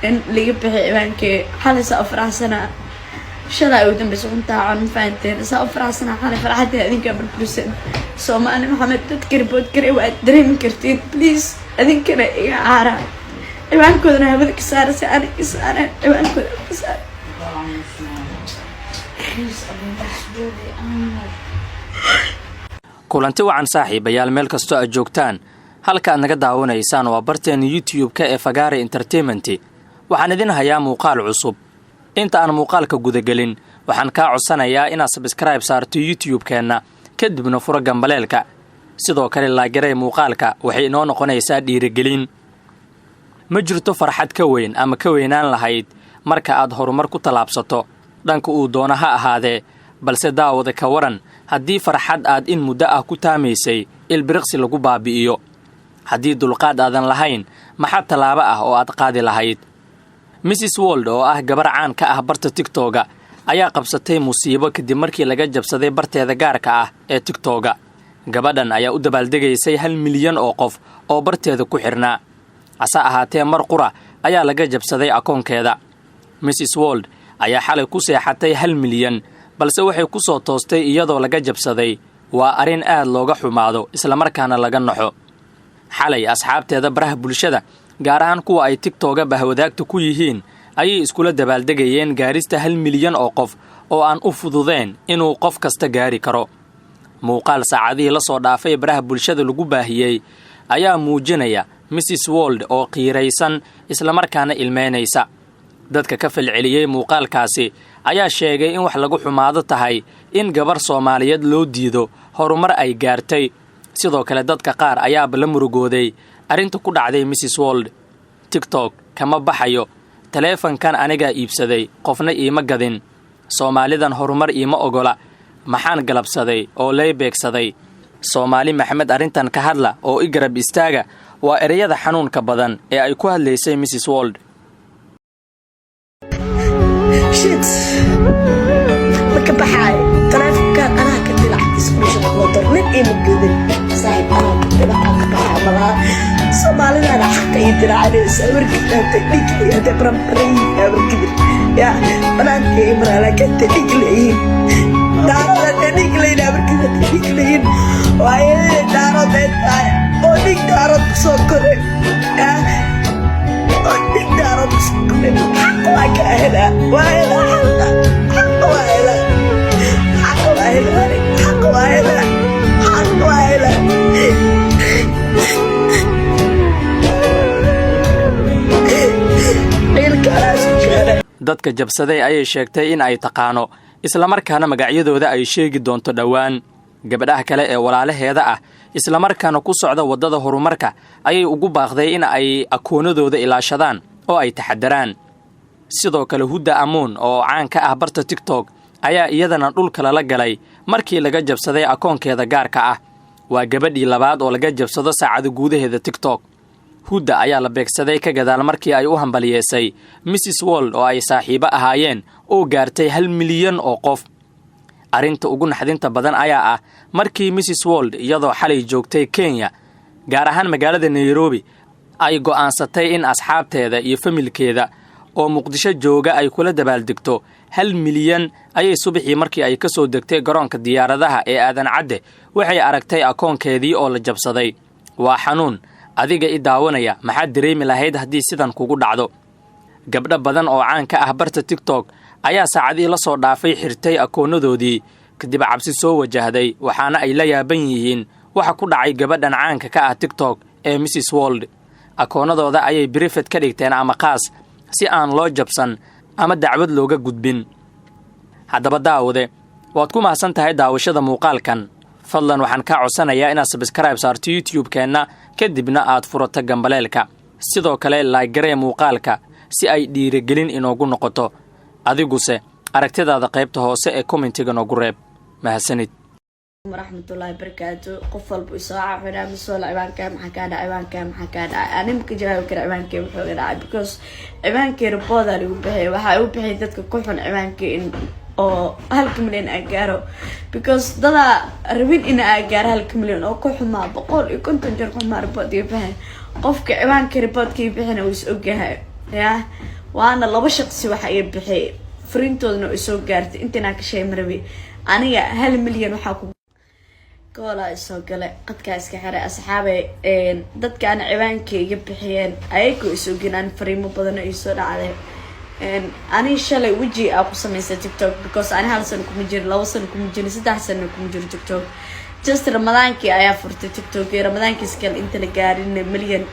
In laga bixi ciwaankee xalay saa u faraxsanaa. Shalay ugu dambeysa cuntaa cun, ma fahanteen? Saa u faraxsanaa xalay, farxadii adinkaa burbursan. Soomaali Maxamed, dadka report garay waad dareemi kartiin. Please, adinkana iga caara, ciwaankoodana hawada ka saara si ani ka saareen ciwaankooda ka saara. Please, it's really, I'm like Kulanti wacan, saaxiibayaal, meel kastoo aad joogtaan. Halka aad naga daawanaysaan waa barteena YouTube-ka ee Fagaare Entertainment. Waxaan idin hayaa muuqaal cusub. Inta aan muuqaalka gudagelin, waxaan kaa codsanayaa inaad subscribe saarto YouTube-keenna, kadibna furo gambaleelka. Sidoo kale like garee muuqaalka, waxay inoo noqonaysaa dhiirigelin. Ma jirto farxad ka weyn ama ka weynaan lahayd marka aad horumar ku tallaabsato, dhanka uu doono ha ahaadee. Balse daawada, ka waran haddii farxad aad in muddo ah ku taamaysay ilbiriqsi lagu baabi'iyo? Haddii dulqaad aadan lahayn, maxaa tallaabo ah oo aad qaadi lahayd? Mrs World, oo ah gabar caan ka ah barta TikTok-ga, ayaa qabsatay musiibo kadib markii laga jabsaday barteeda gaarka ah ee TikTok-ga. Gabadhan ayaa u dabaaldegaysay 1 milyan oo qof oo barteeda ku xidhnaa. Hase ahaatee, mar qura ayaa laga jabsaday akoonkeeda. Mrs World ayaa xalay ku seexatay 1 milyan, balse waxay ku soo toostay iyadoo laga jabsaday. Waa arrin aad looga xumaado, islamarkaana laga naxo. Xalay asxaabteeda baraha bulshada, gaar ahaan kuwa ay TikTok-ga bahwadaagta ku yihiin, ayay iskula dabaaldegayeen gaarista 1 milyan oo qof oo aan u fududeen inuu qof kasta gaari karo. Muuqaal saacadihii la soo dhaafay baraha bulshada lagu baahiyey ayaa muujinaya Mrs World oo qiiraysan, islamarkaana ilmeynaysa. Dadka ka falceliyey muuqaalkaasi ayaa sheegay in wax lagu xumaado tahay in gabar Soomaaliyeed loo diido horumar ay gaartay. Sidoo kale dadka qaar ayaaba la murugooday arrinta ku dhacday Mrs World. "TikTok kama baxayo, taleefankan anigaa iibsaday, qofna iima gadin. Soomaalidan horumar iima ogola, maxaan galabsaday oo lay beegsaday? Soomaali Maxamed, arrintan ka hadla oo i garab istaaga," waa ereyada xanuunka badan ee ay ku hadlaysay Mrs World. Shit, ma ka baxaay taleefonkan? Anaa ka dilactiisa 1500 nin iima gedin, saaxiib. Anaa ka dilacaa, ka baxaa malaha. Soomaalidana xaqa ii dilaacanaysa. Warkid hadday dhig hadday baranbaran warkidir yaa banaanka ii maraa, laakiin hadday dhig leeyihiin Daarood, hadday dhig leeyihin, warkid hadday dhig leeyihiin, waaye Daarood ay tahay oo dhig Daarood kusoo koray yaa, oo dhig Daarood kusoo koray, xaq waa ka helaa, waa helaa xaqa, xaqa waa helaa, xaqa waa helaa, xaqa waa helaa, xaqa waa helaa. Dadka jabsaday ayay sheegtay in ay taqaano, islamarkaana magacyadooda ay sheegi doonto dhowaan. Gabdhaha kale ee walaalaheeda ah, islamarkaana ku socda waddada horumarka, ayay ugu baaqday in ay akoonadooda ilaashadaan oo ay taxadaraan. Sidoo kale Hudda Amuun, oo caan ka ah barta TikTok, ayaa iyadana dhulka lala galay markii laga jabsaday akoonkeeda gaarka ah. Waa gabadhii labaad oo laga jabsado saacado gudaheeda TikTok. Hudda ayaa la beegsaday ka gadaal markii ay u hambaliyeysay Mrs World, oo ay saaxiibo ahaayeen, oo gaartay 1 milyan oo qof. Arrinta ugu naxdinta badan ayaa ah markii Mrs World, iyadoo xalay joogtay Kenya, gaar ahaan magaalada Nairobi, ay go'aansatay in asxaabteeda iyo familkeeda oo Muqdisho jooga ay kula dabaaldegto 1 milyan, ayay subaxii markii ay ka soo degtay garoonka diyaaradaha ee Aadan Cadde waxay aragtay akoonkeedii oo la jabsaday. Waa xanuun. Adiga i daawanaya, maxaad dareemi lahayd haddii sidan kugu dhacdo? Gabdho badan oo caan ka ah barta TikTok ayaa saacadihii la soo dhaafay xirtay akoonadoodii kadib cabsi soo wajahday, waxaana ay la yaaban yihiin waxa ku dhacay gabadhan caanka ka ah TikTok ee Mrs World. Akoonadooda ayay private ka dhigteen ama qaas, si aan loo jabsan ama dacwad looga gudbin. Haddaba daawade, waad ku mahadsan tahay daawashada muuqaalkan. Fadlan waxaan kaa codsanayaa inaad subscribe saarto YouTube-keenna, kadibna aad furato gambaleelka. Sidoo kale like garee muuqaalka si ay dhiirigelin inoogu noqoto. Adiguse aragtidaada qaybta hoose ee comment-iga noogu reeb. Mahadsanid. Waraxmatullaahi barakaatu. Qof walba isoo xidhaa masoola, "Ciwaankaa maxaa kaa dhacay? Ciwaankaa maxaa kaa dhacay?" Ani maka jawaabi kara ciwaankee muxuu iga dhacay, because ciwaankee report-aa lagu bixiyay. Waxaa igu bixiyay dadka ku xun ciwaankii in oo 1-ka milyan aan gaaro, because dadaa rabin in aan gaaro 1-ka milyan oo ku xumaa, 150 jeer ku xumaa, report iga bixin. Qofka ciwaanka report-ka ii bixina wuu is ogyahay. Ya waana laba shaqsi waxa iga bixiyay, fariintoodana ay soo gaartay. Intainaa ka sheeg marabi. Aniga 1 milyan waxaa ku goolaa isoo galay, qadkaa iska xiray. Asxaabay, dadkaan ciwaanka iga bixiyeen ayagoo isoo genaan, fariimo badan ay soo dhacday. Ani shalay weji aa ku sameystay TikTok, because ani hal sano kuma jirin, 2 sano kuma jirin, 3 sano kuma jiro TikTok. Just Ramadaankii ayaa furtay TikTok iyo Ramadaankiis kale inta la gaarin milyan.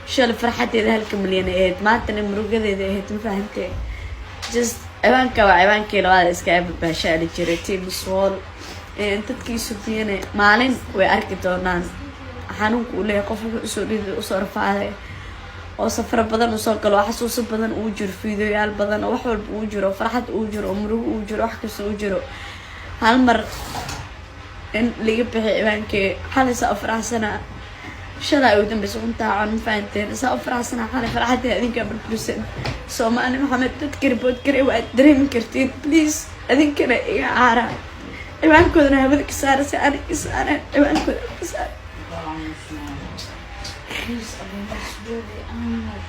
Shalay farxadeeda halka milyan ay ahayd, maantana murugadeeda ahayd, ma fahantee? Just ciwaanka waa ciwaankii labaad iska babaashaali jiray. Team Swol, dadkii sufiyane maalin way arki doonaan xanuunka uu leeyahay qof wuxuu usoo dhiday, usoo rafaaday, oo safaro badan usoo galo, oo xasuuso badan uu jiro, fiidoyaal badan, oo wax walba uu jiro, farxad uu jiro, oo murugo uu jiro, wax kasta uu jiro. Hal mar in laga bixi ciwaankii xalay, saa u faraxsanaa. Shalay ugu dambeysa cuntaa con, ma fahanteen? Saa u faraxsanaa xalay, farxadii adinkaa burbursan. Soomaali Maxamed, dadka report garay waad dareemi kartiin. Please, adinkana iga caara, ciwaankoodana hawada ka saara, si ani ka saareen ciwaankooda ka saara. Please, abay, sujuudi Ahmed.